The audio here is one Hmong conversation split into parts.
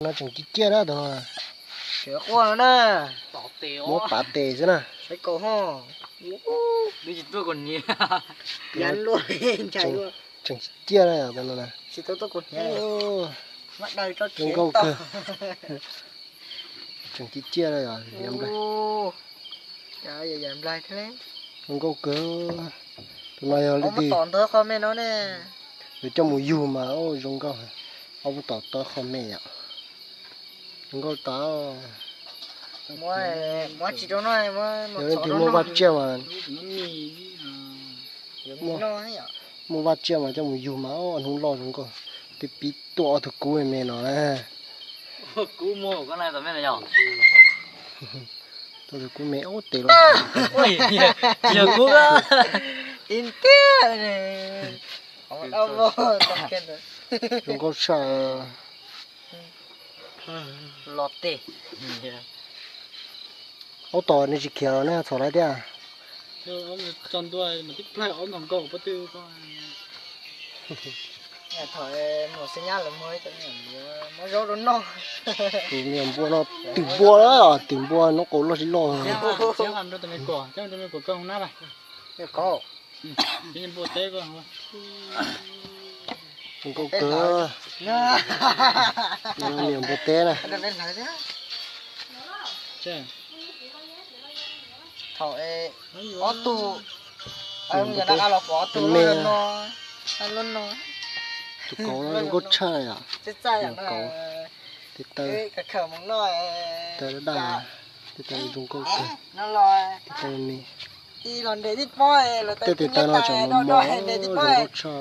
No tseem ciaj ciaj na tus no. Muab pav tes xwb na. Tseem ciaj ciaj na yom tus no. Zoo nkauj kawg. Tseem ciaj ciaj na yom. Zoo nkauj kawg. Tus no yog li ntawd, yuav coj mus yug mas zoo nkauj. Ob pub tom tau qho me yom. Zoo nkauj tas. Yog leej twg muaj vaj tsiaj mas, muaj vaj tsiaj mas coj mus yug mas hnub loj zoo nkauj. Twb pib tuaj ob tug kub me me no na. Tuaj tus kub me ub tes loj. Zoo nkauj tshaj. Ob tom nws tsis khiav los nej txhom lawv thiab. Tus me nyuam npua no, twm npua, twm npua, twm npua no qau loj tsis loj. Zoo nkauj kawg. Me nyuam npua teb na. Ob tug, ob tug me, tus kauv zoo nkauj tshaj yom. Kauv, tes taw, tes taw daj, tes taw zoo nkauj kawg. Tes taw me, tej tes taw no tseem mos mos, zoo nkauj tshaj.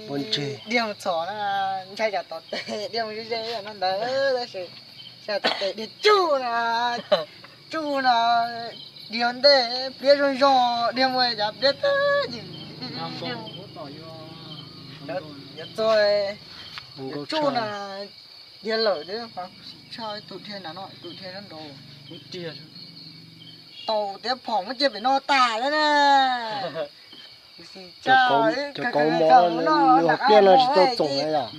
Ua ntseg. Diag mus txhom na, ntshai tsam tom tes diag mus ze ze no ntawd tab sis, ntshai tom tes diag tsuj na, tsuj no, diag ua ntej pliab zoo zoo, diag mus cov pliab tag yim, yuav txog, yuav tsuj na, diag lawm, tshaj tus diag na no, tus diag nraud. Tau tiab phom muab cia pem no tas na. Cov kauv mos no pliaj no tsis tau txoom na yom.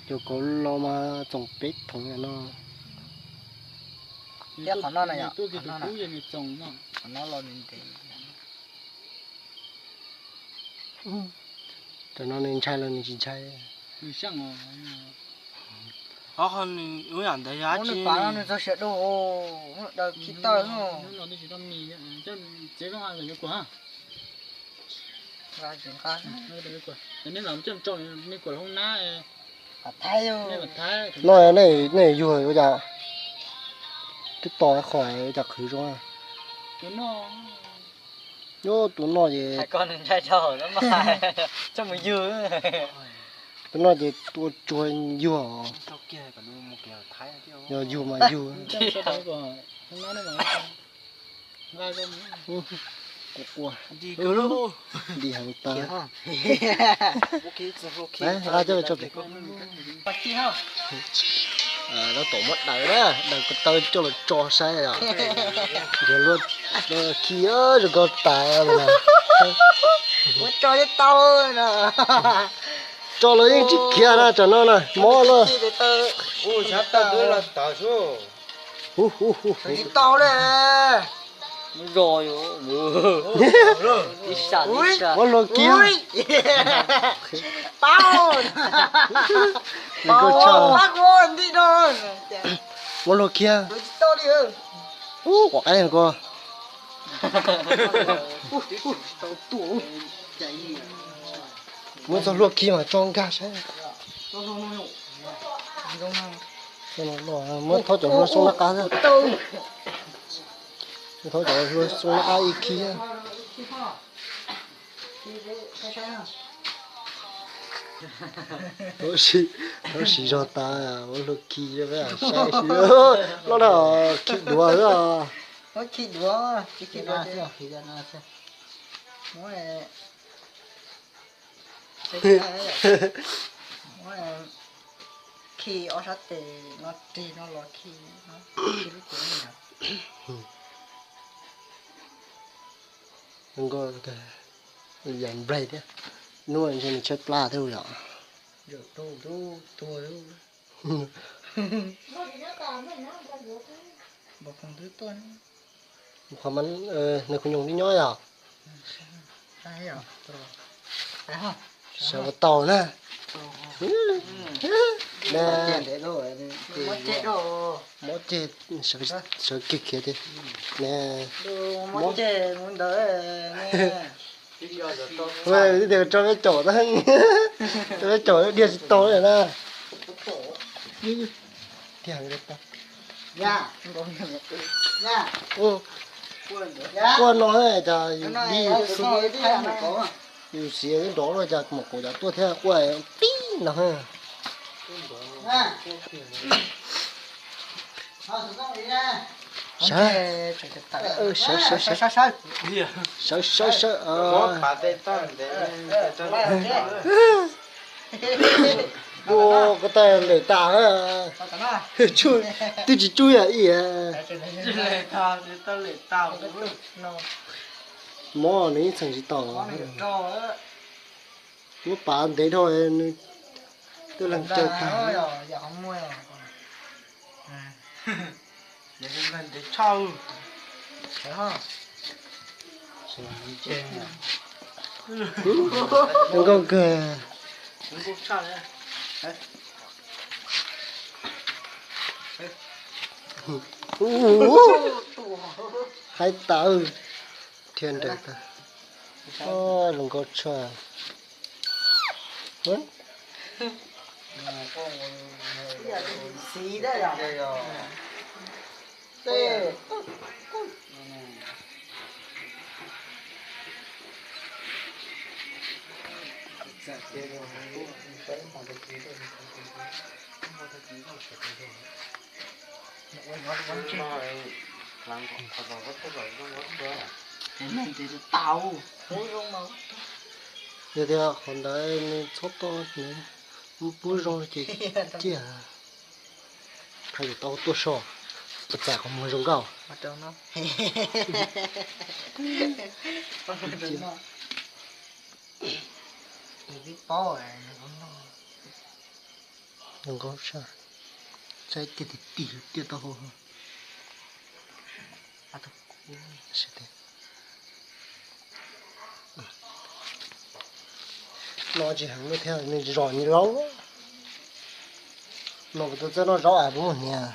Cov kauv los mas txoom peb thoov no. Cov no nws ntshai los nws tsis ntshai. No nej yug ua cas, twb to qhov cas qhwv zoo. Nyob tus no ces, tus no ces tua tsuag yug. Yog yug mas yug. Nti heev tas. Nqa coj tso pem. Tab tom muab daws na, daws ko taw coj los tso saib os. Nkawd luag khi zoo nkauj tas li na. Tso los yeej tsis khiav na, tsam no na mob lawm. Muab hlua kiag. Nkauj tshaj. Muab hlua kiag. Ub, quav qaib ko. Muab txog hlua khi mas tso nkag saib. Muab thauj cov hlua xyoob nab qab xwb. Muab thauj cov hlua xyoob nab qab ib khi. Tau siv zog tas, muab hlua khi saib, loj na, khi duav xwb. Khi ob sab tes no rig no los khi, khi lub cev no. Zoo nkauj, yam nplaig thiab. Hnub no ntshe nws tshaib plab thiab yom. Qhov mas nws kuv nyuj twb nyob yom. Sawv ua tau na. Mob ceg, sawv kiag khiav tiag. Mob ceg mus ntawd. Twb tias tso peb caum tab, tso peb caum dhia tsis tau li na. Quaj no cas yus dib, yus xiav nrov luaj cas maum kaum cav tuaj thiab quaj pib no. Sawv, sawv, sawv, sawv, sawv, sawv. Ua koj tau lawm tas, twb tsis tsub yam ib. Mob nws ib txheem tsis tau. Muab pav ntev dhau nws twb leeg caw tag. Zoo nkauj kawg. Haib tawv, dhia nrawm tag. Zoo nkauj tshaj. Yog tias qhov ntawd nws txhob toj, nws pub zoo ces ciaj. Thaij yuav tau tuaj so, ua txais qhov muag zoo nkauj. Zoo nkauj tshaj, saib tiag tiag tiag tau hau. No tsis heev li thiab, nws zom nws laub. No kuv tau txawj noj zaub es puas muaj hniav.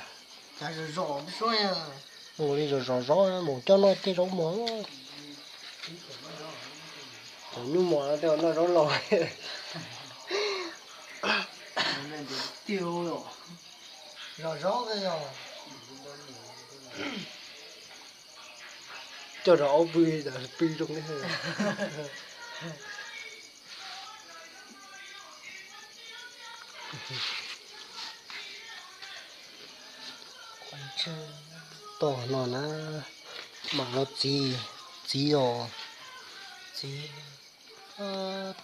Ua li zom zom zaub mus coj noj tej zaub mos. Cov nyuj mos no tej noj zaub laus. Coj rau aub pw, pw zoo li. Toj no na, mam no txiv, txiv os.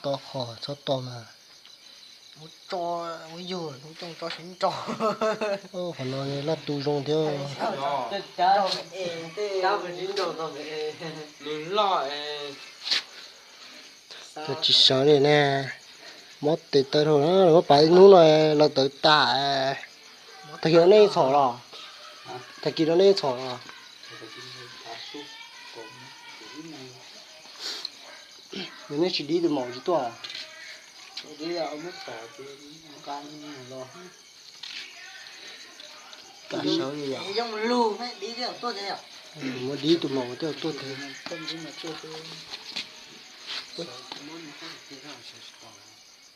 Toj qhov txhob toj mas. Qhov no laj tu zoo thiab. Nws loj. Cov tsis sawv li ne, mob tes taw dhau na, lawv muab pav ib hnub no lawv tawv tas. Tag kis no nej txhom los? Tag kis no nej txhom los? Yog nej tsis dib tus maum tsis tuaj. Kam sawv li yom. Muab dib tus maum thiaj tuaj tiag.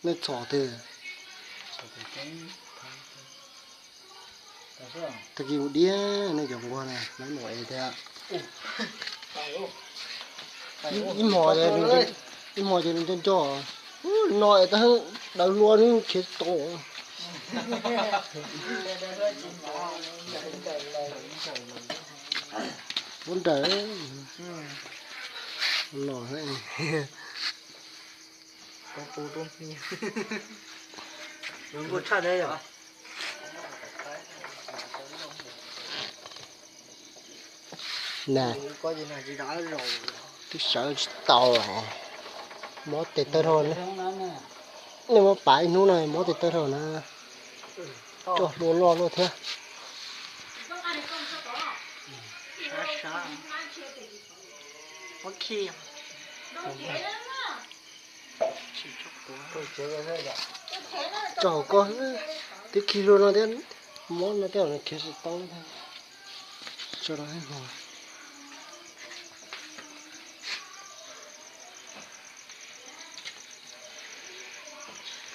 Nej txhom tiag. Tag kis mus dib nej cov nquag na, lawv nuam es thiab. Ib hmos, ib hmos ces nws nco nco. No es tab dawv hlua nws khiav tau. Ua nrawm no. Na, twb sawv tsis tau. Mob tes taw dhau na. Nej muab pav ib hnub no mob tes taw dhau na. Coj hlua loj luaj thiab. Tso hauv koj, twb khi hlua no thiab, mob no tej zaum nws khiav tsis tau thiab. Tso rau hauv.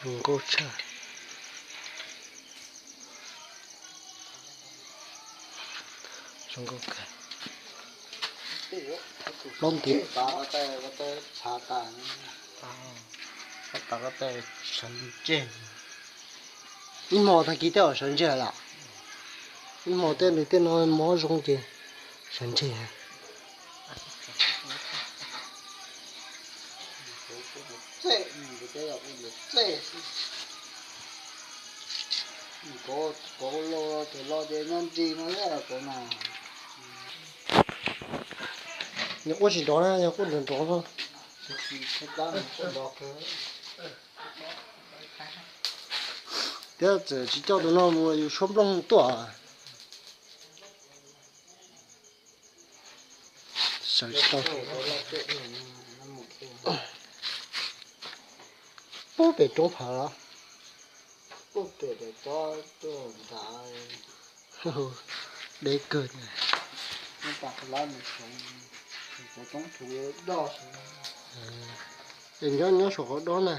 Zoo nkauj tshaj. Zoo nkauj kawg. Plaub nti. Sawv ntseg. Ib hmo tag kis tej zaum sawv ntseg lawm. Ib hmo tej nws tej no mob zoo ces sawv ntseg. Yog quaj tsis nrov na, yog quaj nrov nrov no. Thiab txawm tsis coj tus no mus yus tshuab nplooj tuaj. Sawv tsis tau. Pub pem roob phav los. Deb kawg. Es nyob nyob saum qhov dob na.